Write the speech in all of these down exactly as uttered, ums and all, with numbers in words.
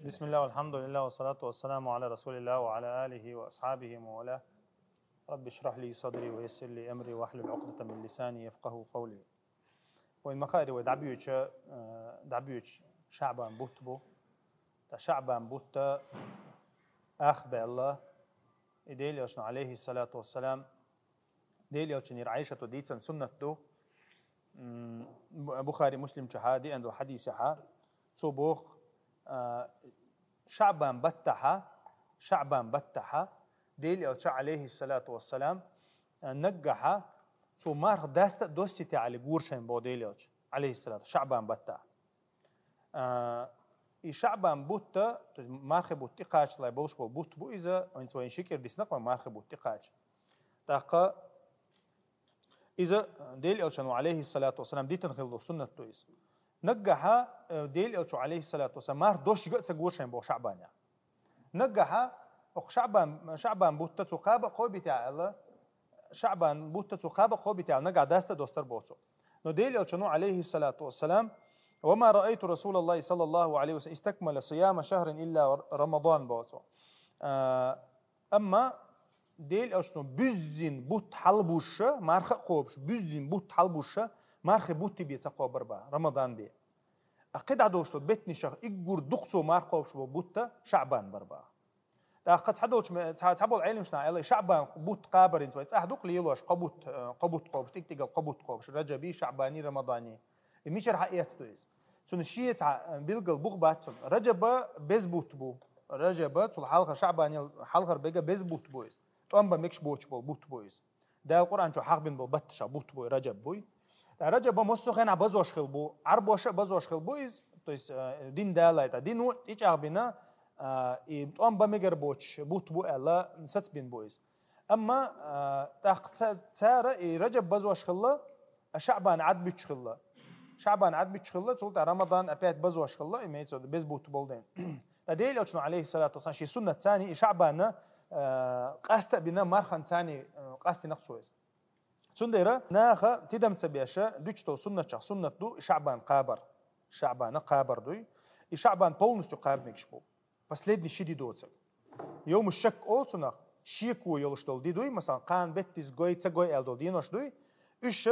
بسم الله والحمد لله والصلاة والسلام على رسول الله وعلى آله وأصحابه ومن والاه. رب اشرح لي صدري ويسر لي أمري واحلل عقدة من لساني يفقهوا قولي. Вай ма хаара, вай дӀабоьдуча, э, дӀабоьдуш ШаӀбан бутт бу. ТӀаккха ШаӀбан бутт ах баьлла, и Даьла Элчано, عليه الصلاة والسلام, Даьла Элчанера Ӏайшата дийцина суннат ду. М, Бу-, Бухари, Муслим чу хьадиса долу хьадисехь, цо боху, а, ШаӀбан баттахь, ШаӀбан баттахь, Даьла Элча, عليه الصلاة والسلام, а, наггахь цо марха даста а доссийта аьлла гора шайна боху Даьла Элча, عليه الصلاة, ШаӀбан баттахь. А, и ШаӀбан бутт, то есть мархи бутт тӀекхачале болуш болу бутт бу иза, вайна цо вайна ши кӀира дисна-кх вай мархи бутт тӀекхача. ТӀаккха иза Даьла Элчано, عليه الصلاة والسلام, дитина хилла долу суннат ду иза. Наггахь, э, Даьла Элчо, عليه الصلاة والسلام, марха доссийта а гора шайна боху ШаӀбанехь. Наггахь, окху ШаӀбан, ШаӀбан бутт цо кхаба а кхобийта аьлла, ШаӀбан бутт цо кхаба а кхобийта аьлла, наггахь даста а достур боху цо. Но Даьла Элчано, عليه الصلاة والسلام: وما رأيت رسول الله صلى الله عليه وسلم استكمل صيام شهر إلا رمضان, боху цо. А, Амма Даьла Элчано буьззина бутт хьалабузуш, марха а кхобуш, буьззина бутт хьалабузуш, мархи бутт бен ца кхобура боху, Рамадан бен. А кхидӀа долуш долу беттанашах уггар дукха цо марха кхобуш болу бутт ШаӀбан бара боху. ТӀаккха цхьадолчу ме-, цхьа-, цхьаболу Ӏеламнаха аьлла, ШаӀбан бутт кхабарца вай цӀахь ду-кх лелош, кхо бутт, э, кхо бутт кхобуш, тӀиг-тӀигала кхо бутт кхобуш, Раджаби, ШаӀбани, Рамадани. И мичара хьаэцна ду иза? Цуьнан шен цхьа, э, билггал бух бац цуьнан. Раджаба беза бутт бу. Раджаба, цул хьалха ШаӀбанел хьалхара бега беза бутт бу иза. ТӀом бан мегаш боцуш болу бутт бу иза. Дала Къуръан чохь хьахбина болу батташа бутт бу, Раджаб буй. Ткъа Раджаба массо а хенахь базош хилла бу. Ӏарбоша а базош хилла бу иза. То есть, э, дин далайта. Дин ву тӀечӀагӀбина, э, и тӀом бан мегар боцуш бутт бу аьлла, сацбина бу иза. Амма, а, тӀаккха ца-, цара и Раджаб базош хилла, а ШаӀбан Ӏад буьтуш хилла. ШаӀбан Ӏад буьтуш хилла, цул тӀаьхьа Рамадан опять базош хилла, имеется в виду, беза бутт болу дела. Ткъа Дела Элчано, алейхиссалату вассалам, шен суннатца и ШаӀбан, а, къаста а бина, марханца, а, къастийнарг цо иза. Цундела наха тидам ца беш, дуьтуш долу суннатех суннат ду и ШаӀбан кхабар. ШаӀбан кхабар дуй. И ШаӀбан полностью кхаба мегаш бу. Последний ши ди доцург. Йовму шак олу цунах, шеко йолуш долу ди дуй, масалан, кхана беттан иза гой, ца гой аьлла долу денош дуй. Уьш,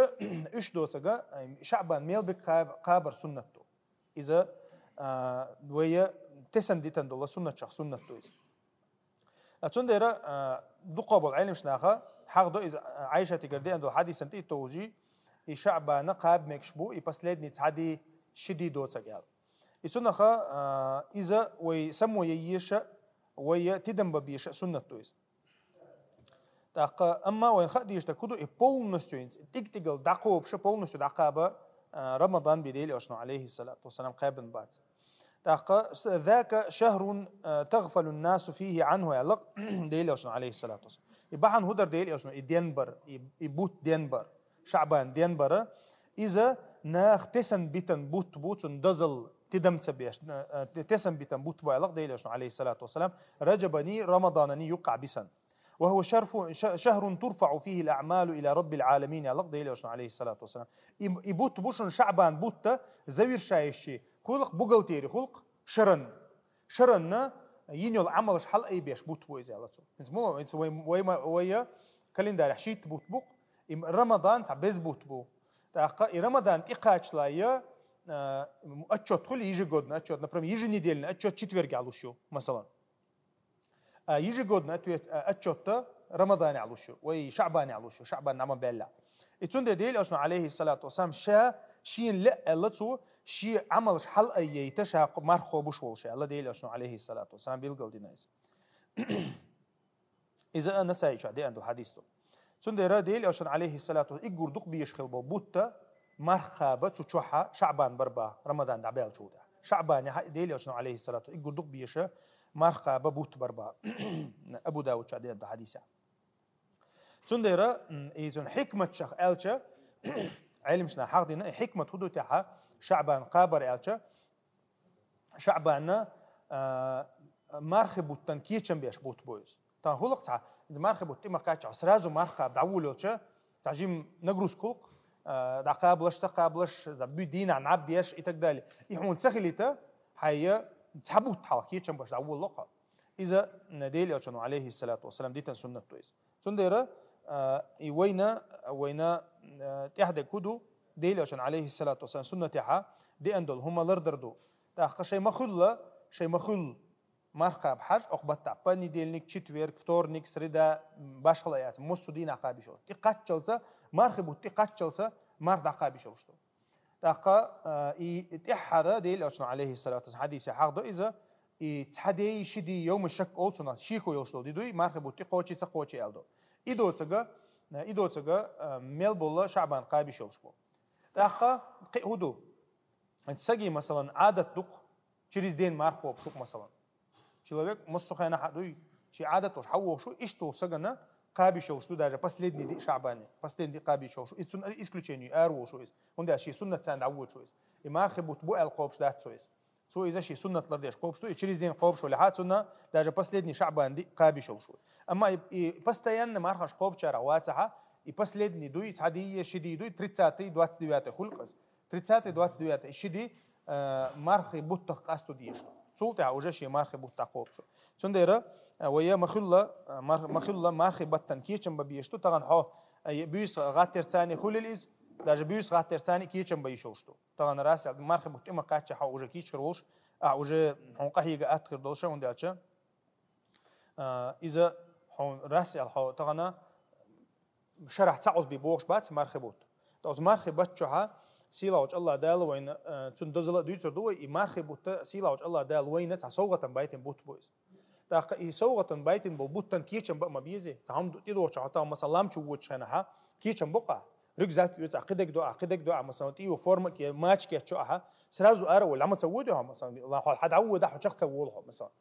уьш доцург, э, ШаӀбан мел биг кхаба-, кхабар суннат ду. Иза, а, вай тесна дитина долу суннатех суннат ду иза. А цундела, а, дукха болу Ӏеламнаха хьахдо иза, а, Ӏайшатигара деана долу хьадисан тӀе а товжий, и ШаӀбан кхаба мегаш бу, и последний цхьа ди, ши ди доцург аьлла. И цунах, а, иза вай само ян езаш, вай тидам бан безаш суннат ду иза. ТӀаккха, амма вайна хаа дезаш дерг хӀун ду, и полностью хӀинца, тӀиг-тӀигала дӀакхобуш, полностью дӀакхаба, а, Рамадан бен Дела Элчано, алейхиссалату вассалам, кхаьбна бац. ТӀаккха с-, «ذاك شهر, а, تغفل الناس فيه عنه», аьлла Дела Элчано, алейхиссалату вассалам. И бахьана хӀун дара Дела Элчано, и денбар, и, и бутт денбар, ШаӀбан денбар, иза наха тесна битина бутт бу, цунна дозалла тидам ца беш, а, а, тесна битина бутт бу аьлла Дела Элчано, алейхиссалату вассалам, Раджабани, Рамаданани юккъехь бисина. «وهو شرف-, ش-, شهر ترفع فيه الأعمال إلى رب العالمين», аьлла Дела Элчано, алейхиссалату вассалам. И, и бутт бу шуна ШаӀбан бутт, завершающий, хуьлу-кх бухгалтери, хуьлу-кх шаран. Шаранна йина йолу Ӏамалш хьалаайбеш бутт бу иза аьлла цо. ХӀинца мула, хӀинца вай, вай ма-, вай календарехь шийтта бутт бу-кх, и Рамадан цхьа беза бутт бу. ТӀаккха и Рамадан тӀекхачале, а, отчет хуьлу, ежегодный отчет, например, еженедельный отчет четвергехь луш ю, масалан. А ежегодный ответ, а, отчет-то Рамаданехь луш ю, вай ШаӀбанехь луш ю, ШаӀбан дӀа ма баьллехь. И цундела Дела Элчано, алейхиссалату вассалам, ша шена лаьа аьлла цо, шен Ӏамалш хьалаайта ша кхо-, марха кхобуш волуш аьлла Дела Элчано, алейхиссалату вассалам, билгал дина иза. Иза а Насаи чохь деана долу хьадис ду. Цундела Дела Элчано, алейхиссалату, уггар дукха безаш хилла болу бутт марха кхаба цу чохь ШаӀбан бара боху, Рамадан дӀабаьллачул тӀаьхьа. ШаӀбанехь Дела Элчано, алейхиссалату, уггар дукха безаш марха кхаба бутт бара боху. Абу Дауд чохь деана долу хьадисехь. Цундела, м, и цуьнан хьикматех аьлча, Ӏеламнаха хьахдина, и хьикмат хӀун ду тӀаьхьа ШаӀбан кхабар аьлча, ШаӀбан, а, мархи буттан кечам беш бутт бу иза. Тхан хӀуллакх цхьа, иза мархи бутт тӀе ма кхаччале, сразу марха кхаба дӀаволавелча, цхьа жима нагрузка хуьлу-кх, а, дӀакхабалаш, ца кхабалаш, дӀа буьйса дийнахь наб еш и так далее. И хьуна ца хилийта, хьайя Цхьа бутт хьалха кечам беш дӀаволлакх хьо. Иза Дела Элчано, алейхиссалату вассалам, дитан суннат ду иза. Цундера, а, и вайна, вайна, а, тӀехьдег хӀу ду, Дела Элчано, алейхиссалату вассалам, суннатехьа деан долу хӀума лардар ду. ТӀаккха шай ма хуьлла, шай ма хуьлла марха кхаба хьаж, окху баттахь понедельник, четверг, вторник, среда, м, башхала яц, массо дийнахь кхабиш йолуш. ТӀекхаччалца, мархи бутт тӀекхаччалца марха дӀакхабиш йолуш ду. ТӀаккха, а, и тӀаьххьара Дела Элчано, алейхиссалату вассалам, хьадисе хьахдо иза, и цхьа дей, ши дий, йовма шак олу цунах, шеко йолуш долу ди дуй, мархи бутт тӀекхочий, ца кхочий аьлла ду. И доцага, а, и доцага, а, мел болла ШаӀбан кхабиш йолуш бу. ТӀаккха кхин хӀу ду? Саги, масалан, Ӏадат ду-кх, через день марха кхобуш ву-кх, масалан. Человек массо хенахь а дуй, ши Ӏадат долуш хьан вохуш ву, иштта ву сагана кхабиш йолуш ду, даже последний ди ШаӀбане, последний ди кхабиш йолуш ву. Иза цунна исключение ю, ара волуш ву иза. ХӀунда аьлча ши суннат царна дӀавоьдуш ву иза. И мархи бутт бу аьлла кхобуш дац цо иза. Цо иза ши суннат лардеш кхобуш ду, и через день кхобуш валахьа, цунна даже последний ШаӀбан ди кхабиш йолуш ву. Амма и, и постоянно мархаш кхобучарах вацахьа, и последний дуй, цхьа дий, ши дий дуй, тридцатый, двадцать девятый хуьлу-кх иза. Тридцатый, двадцать девятый, ши ди, а, мархи буттах къасто дезаш ду. Цул тӀаьхьа уже шен мархи бутт дӀакхобу цо. Цундела, а, вай ма хуьлла, а, мар-, ма хуьлла мархи баттан кечам бан безаш ду, тахана хьо, а, буьйса гӀаттерца хуьлийла иза, даже буьйса гӀаттерца кечам бан йиш йолуш ду. Тахана раз аьлла, мархи бутт тӀе ма кхачча хьо уже кийча хир волуш, а, уже хьуна къахьега атта хир долуш, хӀунда аьлча, а, иза хьуна раз аьлла хьо тахана шарахь цхьа Ӏузби бохуш бац мархи бутт. Ткъа оцу мархи бутт чохьа сийлахьчу АллахӀ Дала вайна, э, цунна дозалла а дуьйцур ду вай, и мархи бутт сийлахьчу АллахӀ Дала вайна цхьа совгӀатан байтина бутт бу иза. ТӀаккха и совгӀатан байтина болу буттан кечам бан а ма безий. Цхьа хӀума тӀедохучу хьо тахана, масалан, лам чу воьдучу хенахьа, кечам бокъахь, рюкзак оьцу ахь, кхидерг до ахь, кхидерг до ахь, масалан, тӀе йо форма кечо ахь, сразу ара волу, лама ца воьду хьо, масалан, ла-, хьо хьан дӀавоьдахь, хьо чекх ца волу хьо, масалан.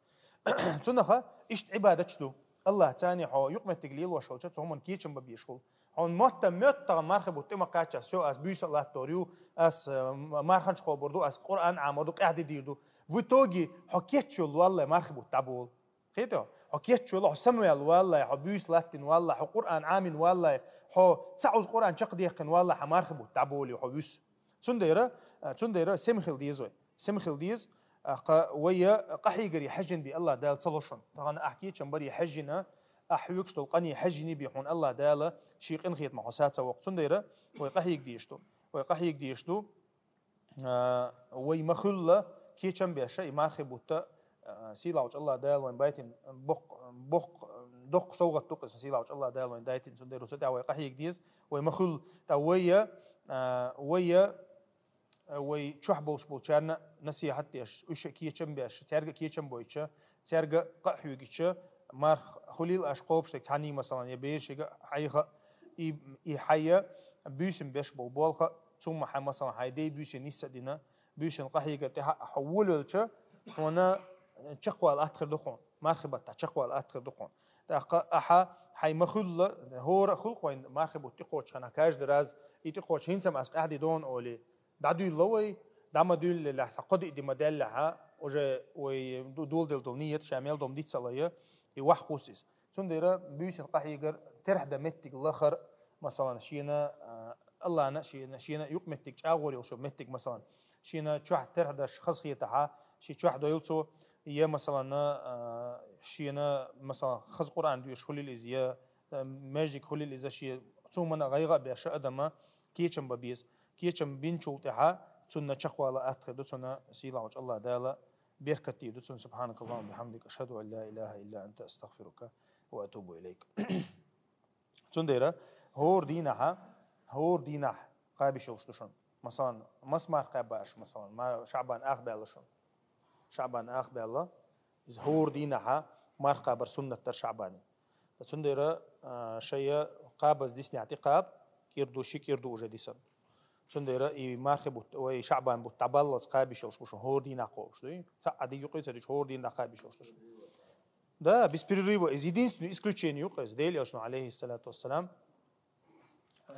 Цунаха иштта Ӏибадаташ ду. АллахӀ царний хьо юкъаметтиг лелош волча, цу хӀуманна кечам бан безаш хуьлу. Хьуна мотта моьтту тахана мархи бутт тӀе ма кхачча, всё, ас буьйса а латтор ю, ас, э, м-, марханаш кхобур ду, ас Къуръан Ӏамор ду, къаьхьа дийр ду. В итоге хьо кечйолу валлай мархи бутт дӀаболу. Кхетий хьо? Хьо кечйолу, хьо самаваьлла валлай, хьо буьйса латтина валлай, хьо Къуръан Ӏамина валлай, хьо цхьа Ӏуза Къуръан чекхдеккхина валлай, хьан мархи бутт дӀаболу, хьо вуьсу. Цундела, а, цундела сема хила деза вай. Сема хила деза, а, кха вай къахьегаре хьаьжжина бен АллахӀ Дала ца ло шуна. Тахана ахь кечам баре хьаьжжина, ахь хьоьгуш долу къане хьаьжжиний бен хьуна АллахӀ Дала шен къинхетамах хьо сацавоккху. Цундела вай къахьега дезаш ду. Вай къахьега дезаш ду. А, вай ма хуьлла кечам беш и мархи бутт, а, сийлахьчу АллахӀ Дала вайн байтина боккха, боккха, доккха совгӀат ду-кх иза, сийлахьчу АллахӀ Дала вайн дайтина, цундела цу тӀехь вай къахьега деза, вай ма хуьлла. ТӀаккха вай, а, вай, а, вай чохь болуш болчарна насихьат деш, уьш кечам беш, цаьрга кечам бойтуш, цаьрга къа а хьоьгуьйтуш, марха хуьлийла аша кхобуш дерг цхьаний, масалан, я берашка хьайха, и, и хьайя буьйсанна беш болу болх, цума хьайн, масалан, хьайн дей буьйсанна йист а дина, буьйсанна къахьегар тӀехь а хьо волавелча, хьуна чекхвала атта хир ду хьуна, мархи баттахь чекхвала атта хир ду хьуна. ТӀаккха ахьа хьайн ма хуьлла, хӀора а хуьлу-кх вайн мархи бутт тӀекхочу хенахь, каждый раз и тӀекхочу хӀинца-м ас къаьхьа дийр ду олий, дӀадуьйлало вай, дӀа ма дуьйлалехь, сан кхо-диъ ди ма даьллехьа, уже вай ду-, доладелла долу нийят ша мел дом дицалла, и ваха кхуссу иза. Цундела буьйсанна къахьегар, терахь дан меттиг лахар, масалан, шена, а, АллахӀна шена, шена юкъаметтиг чӀагӀор йолуш йолу меттиг, масалан, шена чохь терахь даш хазахетахьа, шен чохь дойла цо, я, масалан, а, шена, масалан, хаза Къуръан доьшуш хуьлийла иза, я, а, маьждиг хуьлийла иза, шен цу хӀуманна гӀайгӀа а беш, адама кечам бан беза. Кечам бинчул тӀаьхьа цунна чекхвала атта хир ду, цунна сийлахьчу АллахӀ Дала беркат дийр ду цунна. سبحانك اللهم وبحمدك، أشهد أن لا إله إلا أنت، أستغفرك وأتوب إليك. Цундела хӀора дийнахьа, хӀора дийнахь кхабиш йолуш ду шуна. Масалан, мас марха кхаьбба аша, масалан, ма-, ШаӀбан ах баьлла шуна. ШаӀбан ах баьлла, иза хӀора дийнахьа марха кхабар суннат дара ШаӀбане. Цундела, а, шайя кхабаза диснехь тӀекхаба, кӀир ду, ши кӀир ду уже дисан. Цундела и мархи бутт, вай ШаӀбан бутт дӀабаллалц кхабиш йолуш бу шуна, хӀора дийнахь кхобуш дуй. Цхьа а диг юкъе ца дуьтуш, хӀора дийнахь кхабиш йолуш ду шуна. Да, без перерыва. Иза единственное исключение ю-кх иза, Дела Элчано, алейхиссалату вассалам.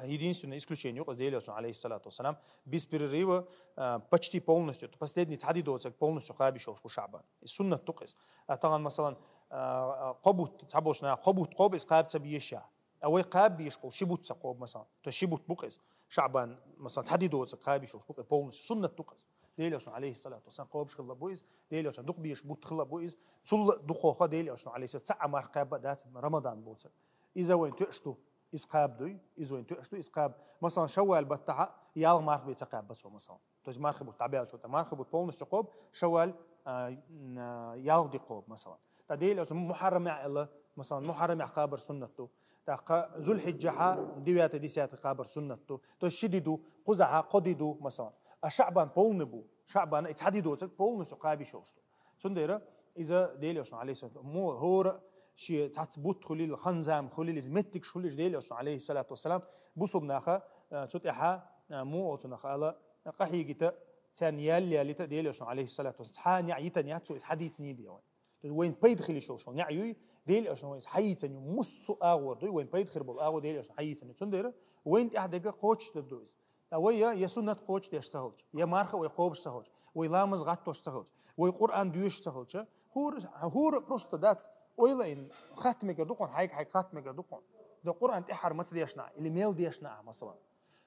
Единственное исключение ю-кх иза, Дела Элчано, алейхиссалату вассалам, без перерыва, а, почти полностью, последний цхьа ди доцург полностью кхабиш йолуш бу ШаӀбан. И суннат ду-кх иза. А тахана, масалан, а, кхо бутт, цхьаболчу наха кхо бутт кхобу, иза кхаба ца безаш. А вай кхаба безаш болу ши бутт ца кхобу, масалан. То есть ши бутт бу-кх иза. ШаӀбан, масалан, цхьа ди доцург кхабиш йолуш бу-кх иза полностью. Суннат ду-кх иза. Дела Элчано, алейхиссалату вассалам, кхобуш хилла бу из, Дела Элчано дукха безаш бутт хилла бу из, цул дукхагӀа Дела Элчано, алейхиссалату, цхьа а марха кхаьбба дац Рамадан бувцар. Из вайна тоьаш ду, из кхаба дуй, из вайна тоьаш ду, из кхаба. Масалан, Шавваль баттахьа ялх марха бе ца кхаьбба цо, масалан. То есть мархий бутт дӀабаьлча, тӀаккха мархий бутт полностью кхобу, Шавваль, а, м, а, ялх ди кхобу, масалан. ТӀаккха Дела Элчано Мухьаррамехь аьлла, масалан, Мухьаррамехь кхабар суннат ду. ТӀаккха Зулхьиджахьа девятый, десятый кхабар суннат ду. То есть ши ди ду, кхузахьа кхо ди ду, масалан. А Шаъбан полный бу. Шаъбана и цхьа ди доцург полностью кхаба йиш йолуш ду. Цундела иза Дела Элчано, алейхиссалату, мо хӀора шен цхьацца бутт хуьлийла, хан-зама хуьлийла, иза меттигаш хуьлийла, Дела Элчано, алейхиссалату вассалам, бусулба наха, а, цу тӀехьа, а, муха оцунах ала, къахьегийта, царна ял ялийта, Дела Элчано, алейхиссалату вассалам, цхьа а неӀ йитан яц цо, иза хьадийцина бен вайна. То есть вайна пайда хила йиш йолуш йолу неӀ юй, Дела Элчано вайна иза хьайийцина ю, массо а агӀор дуй, вайна пайда хир болу агӀо Дела Элчано хьайийцина ю. Цундела вайна тӀехь дерг кхочушдер ду иза. Ткъа вай я, я суннат кхочушдеш ца хилча, я марха вай кхобуш ца хилча, вай ламаз гӀаттош ца хилча, вай Къуръан доьшуш ца хилча, хӀора, хӀора просто дац, ойла а йина, хатта мегар ду хьуна, хьайга хьайга хатта мегар ду хьуна. Дан Къуръан тӀаьххьара маца дешна ахь, или мел дешна ахь, масалан.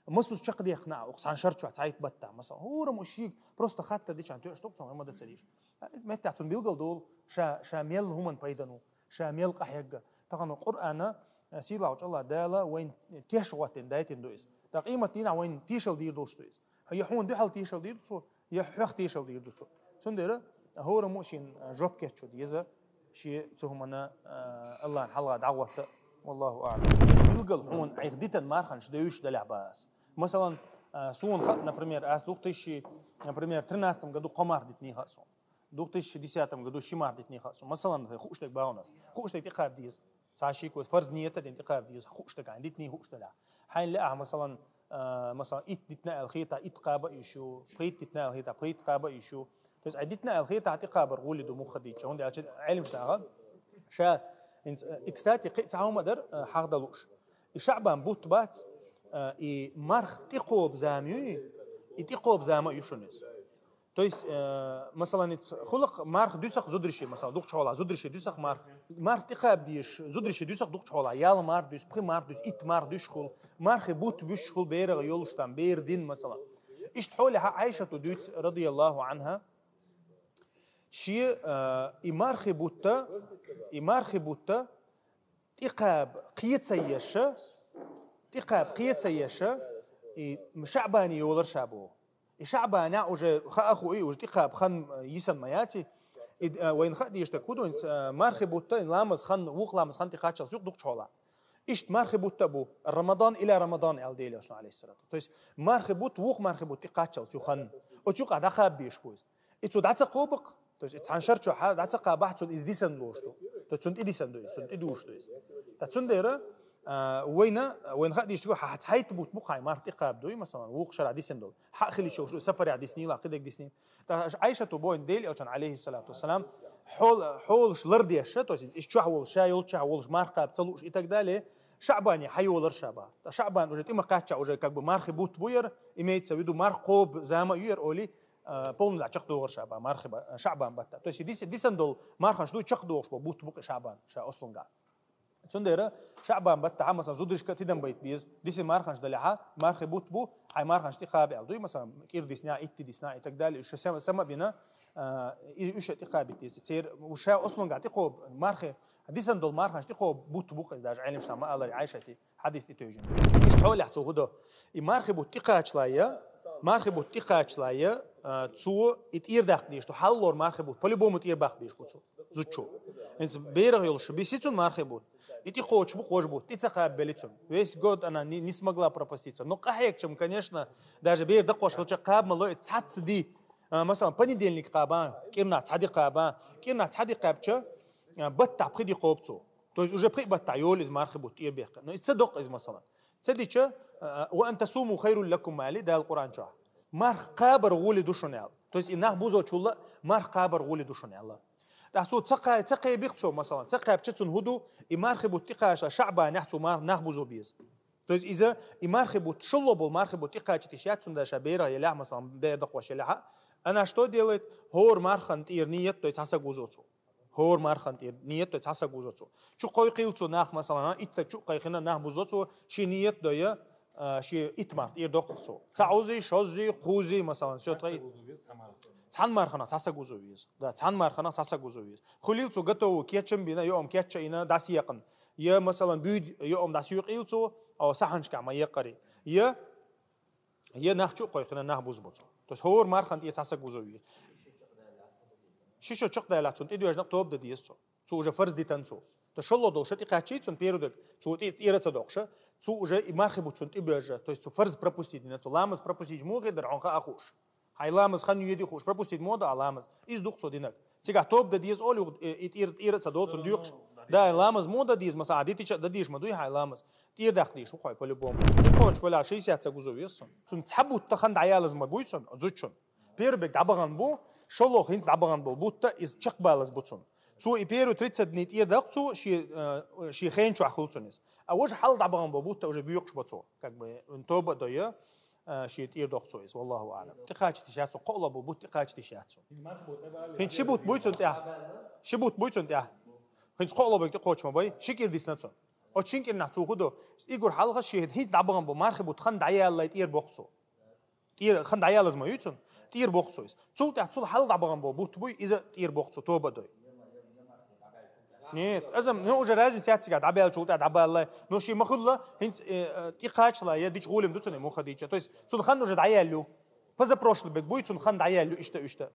Масуьз чекхдехна ахь, укх цхьана шар чохь цхьайтта баттахь, масалан. ХӀора мо шийга просто хаттар дича тоьаш ду-кх цунах, ма дац ца дийша. Иза меттехь цунна билгал долу, ша, ша мел хӀуманна пайдана ву, ша мел къахьегна. Тахана Къуръана, а, сийлахьчу Аллах Дала вайна теш гӀоттина дайтина ду иза. ТӀаккха къематдийнахь вайна тешалла дийр долуш ду иза. Я хьуна дуьхьал тешалла дийр ду цо, я хьох тешалла дийр ду цо. Цундела хӀора мо шен, а, жоп кечъян деза, шен цу хӀуманна, а, Аллахьна хьалха дӀагӀотта. Валлаху аълам. Билгал хьуна айхьа дитина марханаш девзаш далехь бан ас. Масалан, а, суна хаьа, например, ас двух тысячи, например, тринадцатом году кхо марха дитиний хаьа суна. Двух тысячи десятом году ши марха дитиний хаьа суна. Масалан, хууш дерг бахьана ас. Хууш дерг тӀекхаба деза. Цхьа шико фарз ният а дина тӀекхаба деза. Хууш дерг ахь дитиний хууш далехь. Хьайна лаахь, масалан, а, масалан, итт дитина аьлла хетахь, итт кхаба а йиш ю, пхийтта дитина аьлла хетахь, пхийтта кхаба а йиш ю. То есть, айхьа дитина аьлла хетахь, тӀекхабар гӀоле ду муха дийцча. ХӀунда аьлча Ӏеламнаха ша, хӀинца, и, кстати, кхин а цхьа хӀума дар, а, хьахдала лууш. И Шаъбан бутт бац, а, и марха тӀекхоба зама юй, и тӀекхоба зама а ю шуна иза. То есть, э, масалан, ица хӀуллакх марха дуьсу-кх зударшка, масалан, дукхачу хьолахь зударшка дуьсу-кх марха. Марха тӀекхаба дезаш, зударшка дуьсу-кх дукхачу хьолахь, ялх марха дуьсу, пхи марха дуьсу, итт марха дуьсуш хуьлу, мархий бутт буьсуш хуьлу берах йолуш там, бер дина, масалан. Иштта хьолехь Ӏайшата дуьйцу, радияллаху анхьа, шен, э, и мархий бутт, и мархий бутт тӀекхаба кхин ца еш, тӀекхаба кхин ца еш, и Шаъбане йолура ша боху. И Шаъбанехь уже хаа хуий, уже тӀекхаба хан йисина ма яций. И, а, вайна хаа дезаш дерг хӀун ду, а, мархий бутт, ламаз хан, вукху ламаз хан тӀекхаччалц ю-кх дукхачу хьолахь. Иштта мархий бутт а бу, Рамадан иля Рамадан аьлла Дела Элчано, алейхиссалату. То есть мархий бутт, вукху мархий бутт тӀекхаччалц ю хан. Оцу юкъахь дӀакхаба безаш бу иза. И цо дӀа ца кхобу-кх, то есть и цхьана шар чохь дӀа ца кхабахь, цунна иза дисина лууш ду. То есть цунна тӀедисина ду иза, цунна тӀедуьйш ду иза. Ткъа цундела, а, вайна, вайна хаа дезаш дерг, хьан цхьайтта бутт бу-кх хьайн марха тӀекхаба дуй, масалан, вукху шарахь дисина долу. Хьа хила йиш йолуш ду, сафарехь дисинийла, кхидерг дисинийла. Ткъа Ӏайшата боху, Дела Элчано, алейхиссалату вассалам, хьол-, хьолаш лардеш, то есть иза чохь волуш, ша йолчохь волуш, марха кхаба ца лууш и так далее, Шаъбане хьайолура ша бан. Ткъа Шаъбан уже тӀе ма кхаччахь, уже как бы мархий бутт бу яра, имеется в виду, марха кхоба зама а ю яра олий, а, полный дӀа чекхдохура ша бан, мархий ба-, Шаъбан баттахь. То есть и дис-, дисина долу марханаш ду, чекхдохуш болу бутт бу-кх и Шаъбан, ша ослунгахь. Цундела Шаъбан баттахь, масалан, зударшка тидам байта беза. Дисина марханаш далехьа, мархий бутт бу, хьайн марханаш тӀекхаба аьлла дуй, масалан, кӀира дисинехь, итт дисинехь и так далее. Уьш сема, сема а бина, а, и, уьш а тӀекхаба беза. Церан ша ослунгахь тӀекхоба мархий, дисина долу марханаш тӀекхоба бутт бу-кх иза, даже Ӏеламнаха ма аллара Ӏайшата хьадис тӀетевжина. Иштта хьолехь цо хӀун до? И мархий бутт тӀекхачале, мархий бутт тӀекхачале, а, цо и тӀера даккха дезаш ду. Хьалалора мархий бутт по-любому тӀера баккха безаш бу цо, зудчо. ХӀинца берах йолуш бисий цунна мархий бутт. И тӀекхочуш бу кхо бутт, и ца кхаба белли цунна. Весь год она не, не смогла пропаститься. Но къахьегча-м, конечно, даже бер дакхош хилча кхаба ма ло и цхьацца ди. А, масалан, понедельник кхаба, кӀирнахь цхьа ди кхаба, кӀирнахь цхьа ди кхаьбча, а, баттахь пхи ди кхобу цо. То есть уже пхи баттахь йолу иза мархий бутт тӀера беккха. Но иза ца доккху иза, масалан. Ца дича, а, «Ва ан тасуму хайрул лакум», али Дала Къуръан чохь. Марха кхабар гӀоле ду шуна аьлла. То есть и нах бузочул а марха кхабар гӀоле ду шуна аьлла. ТӀаккха цо ца кхай-, ца кхебихь цо, масалан, ца кхаьбча цунна хӀун ду, и мархий бутт тӀекхачале Шаъбанехь цо мар-, нах бузо беза. То есть иза, и мархий бутт, шолгӀа болу мархий бутт тӀекхачийта йиш яц цунна, ша берах елахь, масалан, бер дакхош елахь а. Она что делает? ХӀора мархан тӀера ниет дой, цхьа саг вузо цо. ХӀора мархан тӀера ниет дой, цхьа саг вузо цо. Чу кхойкхийла цо нах, масалан, а, итт саг чу кхайкхина, нах бузо цо, шен ниет дой, А, ши итт марха тӀера доккху цо. Цхьа узий, шоззий, кхузий, масалан, всё, тхай. Цхьан марханах цхьа саг узо веза. Да, цхьан марханах цхьа саг узо веза. Хуьлийла цо готовый кечам бина, йоам кечъяьнна, дӀасаекъна. Е, масалан, буьйда йоам дӀасаекъийла цо, о, сахьанашкахь ма еккъарий. Е, е нах чу а кхойкхина, нах бузбу цо. То есть хӀора мархана тӀера цхьа саг узо веза. Ши шо чакхдаьллехь, цунна тӀедоьжна тоба дан деза цо. Цо уже фарз дитина цо. То шоллагӀа долуш тӀекхаччий цунна, первый дерг, цо тӀе-, тӀера а ца доккхуш, цо уже и мархи бутт цунна тӀебоьжна. То есть цо фарз пропустить дина цо. Ламаз пропустить муха дара, хьуна хаа хууш. Хьайн ламаз хан йоьдий хууш, пропустить мо до а ламаз. Иза ду-кх цо динарг. Цигахь тоба дан деза олу, и, и тӀера, тӀера а ца долу цунна доьхуш. Да, ламаз мо дан деза, масала, дитича а дан дезаш ма дуй хьайн ламаз. ТӀера даккха дезаш ву хьо по-любому. ТӀекхочуш балахь шестьдесят саг узо веза цунна. Цунна цхьа бутт хан дӀаялаза ма буй цунна, зудчун. Первый бег дӀабахана бу, шолгӀа хӀинца дӀабахана болу бутт иза чекхбалаза бу цунна. Цо и первый тридцать дней тӀера даккха цо, шен, э, шен хен чохь хуьлу цунна иза. А важа хьалха дӀабахана болу бутт уже боькъуш бу цо. Как бы, тоба а дой, э, шен тӀера доккху цо иза, валлаху аӀлам. ТӀекхача деш яц цо, кхоалгӀа болу бутт тӀекхача деш яц цо. ХӀинца ши бутт буй цунна тӀехь. Ши бутт буй цунна тӀехь. ХӀинца кхоалгӀа бег тӀекхочуш ма бай, ши кӀира дисна цунна. Оцу шин кӀирнахь цо хӀун до? Игур хьалха шен хӀинца дӀабахана болу мархи бутт хан дӀаяллалц тӀера боккху цо. ТӀера, хан дӀаялаза ма юй цунна, тӀера боккху цо иза. Цул тӀаьхьа цул хьалха дӀабахана болу бутт буй, иза тӀера боккху цо, тоба а дой. Нет, азам, ну, уже разница яц цигахь, дӀабаьллачул тӀаьхьа дӀабаллалц. Ну, шен ма хуьлла, хӀинца, э, э, тӀекхачале, я дича гӀоле ма ду цунна, муха дийцича. То есть, цунна хан уже дӀаяьлла ю. Позапрошлый бег буй, цунна хан дӀаяьлла ю, иштта, иштта.